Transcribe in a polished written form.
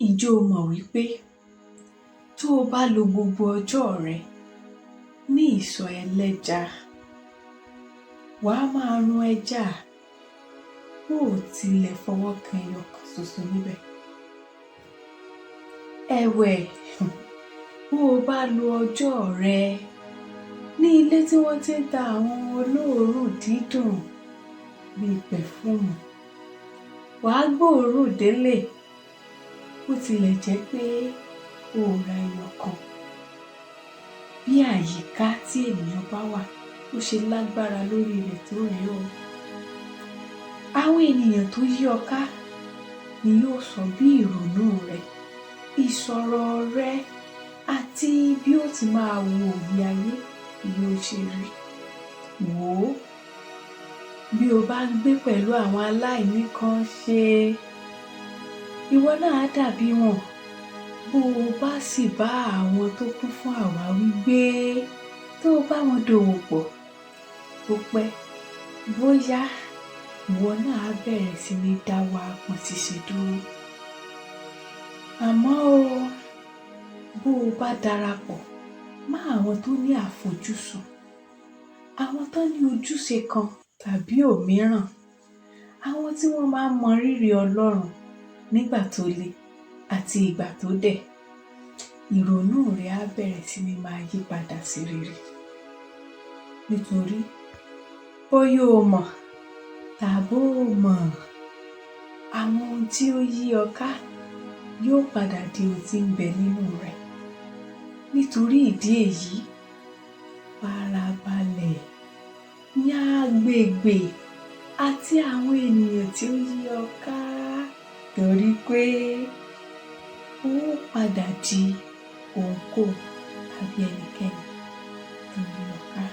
Ǹjẹ́ o mọ̀ wípé tó o bá lo gbogbo ọjọ́ rẹ ní ìsọ̀ ẹlẹ́ja, wàá máa run ẹja bó ò tilẹ̀ fọwọ́ kan ẹyọ kan ṣoṣo níbẹ̀? Ẹ̀wẹ̀, bó o bá lo ọjọ́ rẹ ní ilé tí wọ́n ti ń ta àwọn olóòórùn dídùn bíi pẹ̀fúùmù, wàá gbóòórùn délé bó tilẹ̀ jẹ́ pé o ò ra ẹyọ kan. Bí àyíká tí ènìyàn bá wà bó ṣe lágbára lórí rẹ̀ tó rèé o. Àwọn ènìyàn tó yí ọ ká ni yóò sọ bí ìrònú rẹ, ìsọ̀rọ̀ rẹ àti bí ó ti máa wo òye ayé bí yóò ṣe rí. Wò ó, bí o bá ń gbé pẹ̀lú àwọn aláìníkanṣe, ìwọ náà á dàbí wọn. Bó o bá sì bá àwọn tó kún fún àwáwí gbé, tó o bá wọn dòwò pọ̀, bó pẹ́ bóyá, ìwọ náà á bẹ̀rẹ̀ sí ní dáwọ́ aápọn ṣíṣe dúró. Àmọ́ o, bó o bá darapọ̀ mọ́ àwọn tó ní àfojúsùn, àwọn tó ní ojúṣe kan tàbí òmíràn, àwọn tí wọ́n máa ń mọ rírì Ọlọ́run nígbà tó le àti ìgbà tó dẹ̀, ìrònú rẹ á bẹ̀rẹ̀ sí ní máa yí padà sí rere. Nítorí bóyá o mọ̀ tàbó ò mọ̀, àwọn ohun tí ó yí ọ ká yóò padà di ohun tí ń bẹ nínú rẹ. Nítorí ìdí èyí, farabalẹ̀, yan agbègbè àti àwọn ènìyàn tí ó yí ọ ká, torí pé o ó padà di ohunkóhun tàbí ẹnikẹ́ni tó yí ọ ká.